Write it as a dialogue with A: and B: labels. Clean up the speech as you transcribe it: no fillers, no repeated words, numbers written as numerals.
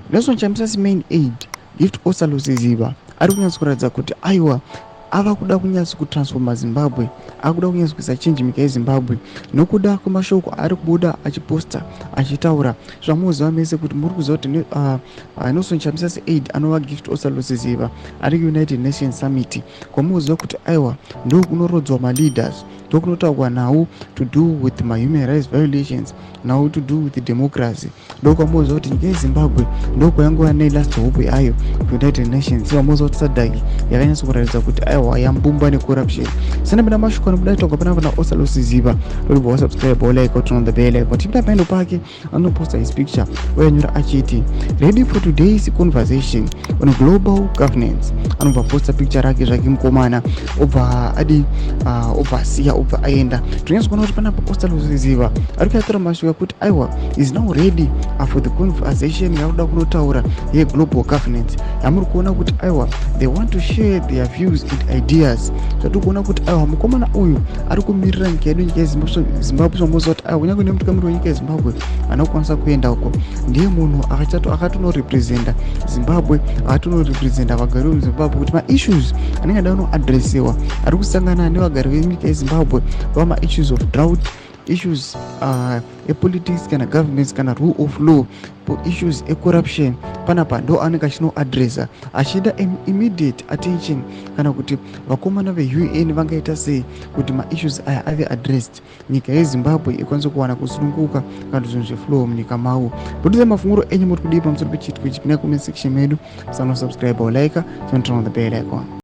A: Nelson Chamisa's main aide, Gift Ostallos Siziba, ari kunyatsokuratidza kuti aiwa, ava kuda kunyatso kutransforma Zimbabwe, akuda kunyatso kuisa change munyika yeZimbabwe nokuda kwemashoko ari kubuda achiposta achitaura. Zvamunoziva mese kuti muri kuziva kuti Nelson Chamisa's aide anova Gift Ostallos Siziba ari kuUnited Nations Summit, kwamunoziva kuti aiwa, ndokunorodzwa maleaders, ndokunotaurwa nhau to do with mahuman rights violations, nhau to do with democracy. Ndokwamunoziva kuti nyika yeZimbabwe ndokwayangova nelast hope yayo kuUnited Nations. Vamunoziva kuti SADC yakanyatsa kuratidza kuti aiwa, yambumba necorruption. Sanapinda mashoko anobuda taurwa panapa naOstallos Siziba, ndobva wasubscribe, wolike, turn on the bell icon. Tipinda paendo pake, anoposta his picture oyanyora achiti, "Ready for today's conversation on global governance." Anobva posta picture rake zvake mukomana, obva adi obva asiya, obva aenda. Tinonyatsa kuona kuti panapa Ostallos Siziba ari kuyatora mashoko ekuti aiwa, is now ready for the conversation yakuda kunotaura yeglobal governance, yamuri kuona kuti aiwa, they want to share their views and ideas. Zvatiri kuona kuti aiwa, mukomana uyu ari kumirira nyika yedu, nyika yeZimbabwe. Zvamoziva kuti aiwa, kunyange nemutungamiri wenyika yeZimbabwe anokwanisa kuenda uko, ndiye munhu akatonorepresenta Zimbabwe, akatonorepresenta vagari vemuZimbabwe, kuti maissues anenge ada kunoadresiwa ari kusangana nevagari venyika yeZimbabwe, vamaissues of drought, issues epolitics kana governments kana rule of law, issues ecorruption, panapa ndo anenge achinoadresa achida immediate attention, kana kuti vakomana veUN vangaita sei kuti maissues aya ave addressed, nyika yeZimbabwe ikwanise kuwana kusununguka kana kuti zvinhu zveflow munyika mavo. Budisai mafunguro enyu, muri kudii pamusoro pechiitiko ichi? Pinai comment section medu, sanosubscribe, olike, turn on the bell icon.